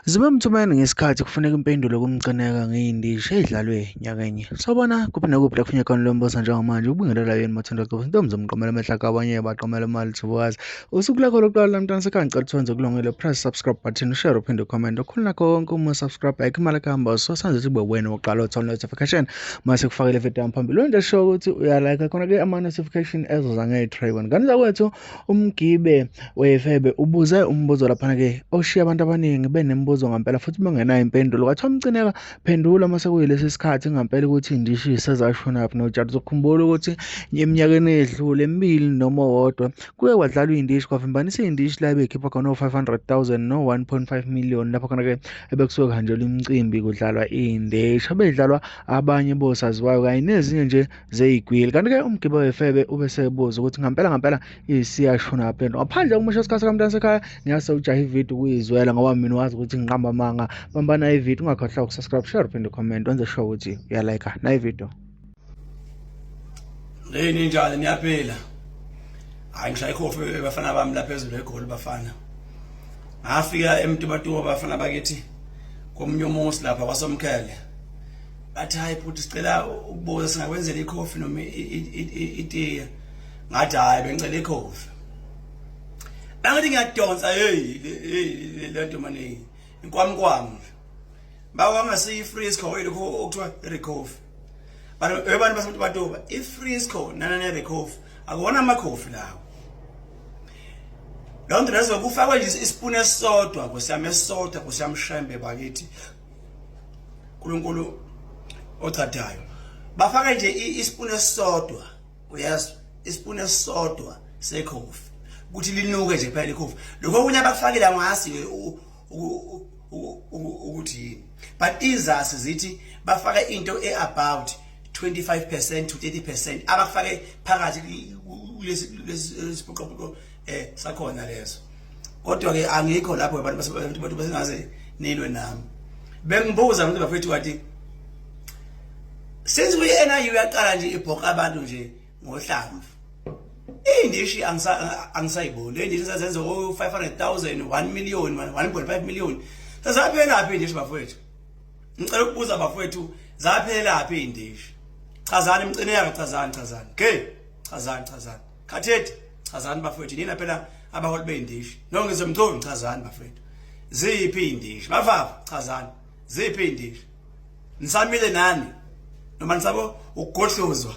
Zibemthumeni ngesikhathi kufuneka impendulo kuMcineka ngeyindishi edlalwe nyakenye. Sawubona kuphi nakuphi la kufuneka khona lo mbuso njengamanje ubingelela yini Mathanda Gcobo intombi zomqomela amehla kabanye baqomela imali thubukazi. Usuku lakho lokuqala la mntana sekhaya ngicela ukuthi wenze kulungile press subscribe button share uphinde comment okhulu nakho konke uma subscribe ayikho imali ekuhamba so sanze ukuthi kube wena wokuqala othola notification mase kufakele video yami phambili. Wena nje sho ukuthi uyalike khona ke ama notification ezoza nge-tray one. Ngane zakwethu Umgibe wefebe ubuze umbuzo laphana-ke oshiya abantu abaningi benemibuzo ngampela futhi bengenayo impendulo. Kwathiwa Mcineka phendula uma sekuyilesi sikhathi ngampela ukuthi indishi sezashonaphi notshani. Uzokhumbula ukuthi eminyakeni edlule emibili noma owodwa kuke kwadlalwa iy'ndishi kwavimbanisa iy'ndishi la ebekhipha khona o-500 000 no-1.5 million lapho khona-ke ebekusuke kuhanjelwa imicimbi kudlalwa iy'ndishi abedlalwa abanye bosaziwayo kanye nezinye nje zeyigwili kanti-ke umgibe wefebe ube sebuza ukuthi ngampela ngampela isiyashona phela ngaphandle kokumosha isikhathi sakamntana sekhaya ngiyase ujahe ividiyo ukuyizwela ngoba mina wazi ukuthi ngiqamba amanga bambana ividiyo ungakhohlwa ukusubscribe share uphinde comment wenze sure ukuthi uyalayika nayi ividiyo. Hey ninjani niyaphila? Hayi ngishaya ikhofi bafana bami lapha phezulu eGoli bafana. Ngafika eMtubatuba bafana bakithi komunye umuzi lapha kwaSomkhele. Bathi hayi bhuti sicela ukubuza singakwenzela ikhofi noma itiye. Ngathi hayi bengicela ikhofi. Bangithi ngiyadonsa hey hey le nto mane inkwamkwamu. Bawa ngasiyi frisco yilokho okuthiwa i-recoffee. Bantu abantu basemuntu batoba i-frisco nana ne-recoffee akuwona amakhofi lawo. Loo nto lezo kufakwe nje isipuni esisodwa nkosi yami esisodwa nkosi yami shembe bakithi. uNkulunkulu ochadayo. Bafake nje isipuni esisodwa uyezwa isipuni esisodwa sekhofi ukuthi linuke nje phela ikhofi. Lokho okunye abakufakile angasi ukuthi yini. But izasi zithi bafake into e-about 25% to 30% abakufake phakathi kulesi lesi siphoqophoqo sakhona leso. Kodwa ke angikho lapho abantu abantu basengaze nilwe nami. Bengibuza ukuthi bafethu wathi since kwi-NIU yaqala nje ibhoqa abantu nje ngohlamvu. Indishi angisayiboni. Le ndishi sazenza o 500,000, 1 million, 1.5 million. Sazaphelaphi indishi bafowethu? Ngicela ukubuza bafowethu zaphelaphi indishi? Chazani Mcineka chazani chazani. Okay, chazani chazani. Khathethi chazani bafowethu nina phela abaholi beyindishi. Nongizwe Mchunu chazani bafowethu. Ziphi indishi? Bafafa chazani. Ziphi indishi? Nisamile nani? Noma nisabo ukugodlozwa?